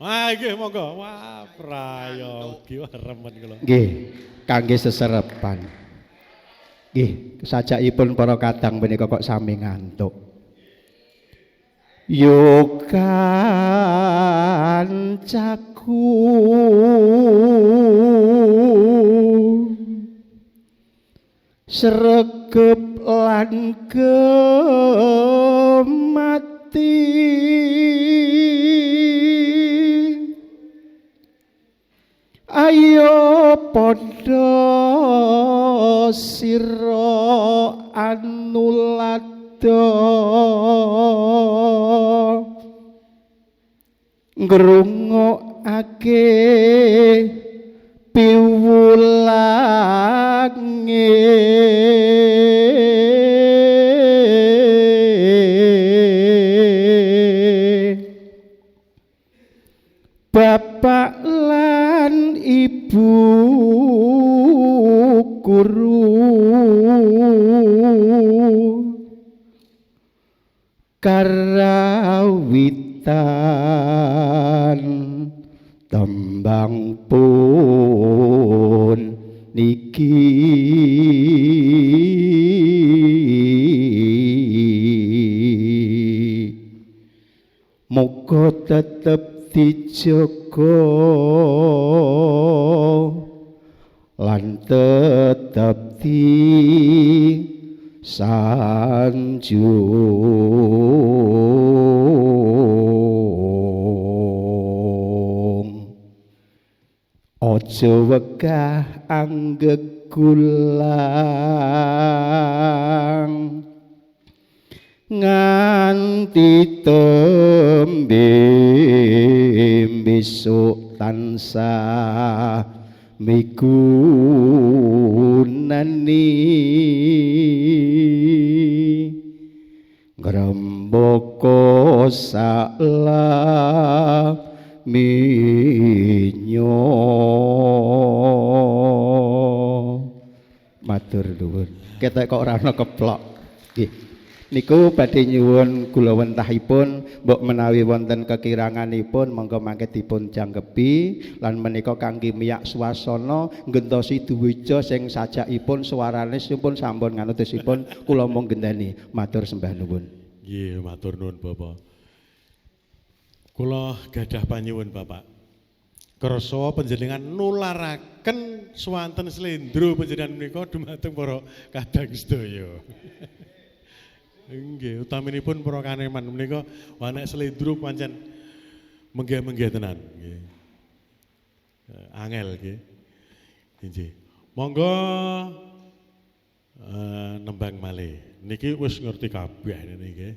Wah, nggih monggo. Wah, prayogi, wah remen kula. Nggih, kangge seserepan. Nggih, sajakipun para kadang menika kok sami ngantuk. Yo kancaku sregep lan gemati, ayo padha sira anulada ngrungokake piwulange. Bapak lan ibu guru karawitan tembang pun niki, muga tetep dijaga lan tetep disanjung. Aja wegah anggegulang nganti tembe besok tansah migunani ngrembaka salah minyo. Matur nuwun. Ketok kok ora ana keplok. Nggih. Niku badhe nyuwun kula wentahipun mbok menawi wonten kekiranganipun monggo mangke dipun jangkepi lan menika kangge miyak swasana nggentosi duwija sing sajakipun suarane sampun sampun nganutosipun kula mung gendani. Matur sembah nuwun. Nggih, matur nuwun Bapak. Kula gadah panyuwun Bapak. Kersa panjenengan nularaken swanten slendro panjenengan menika dumateng para kadang sedaya. Nggih, utaminipun para kaneman menika nek slendro pancen menggeh-menggeh tenan nggih. Angel nggih. Nggih. Monggo nembang malih. Niki wis ngerti kabeh niki nggih.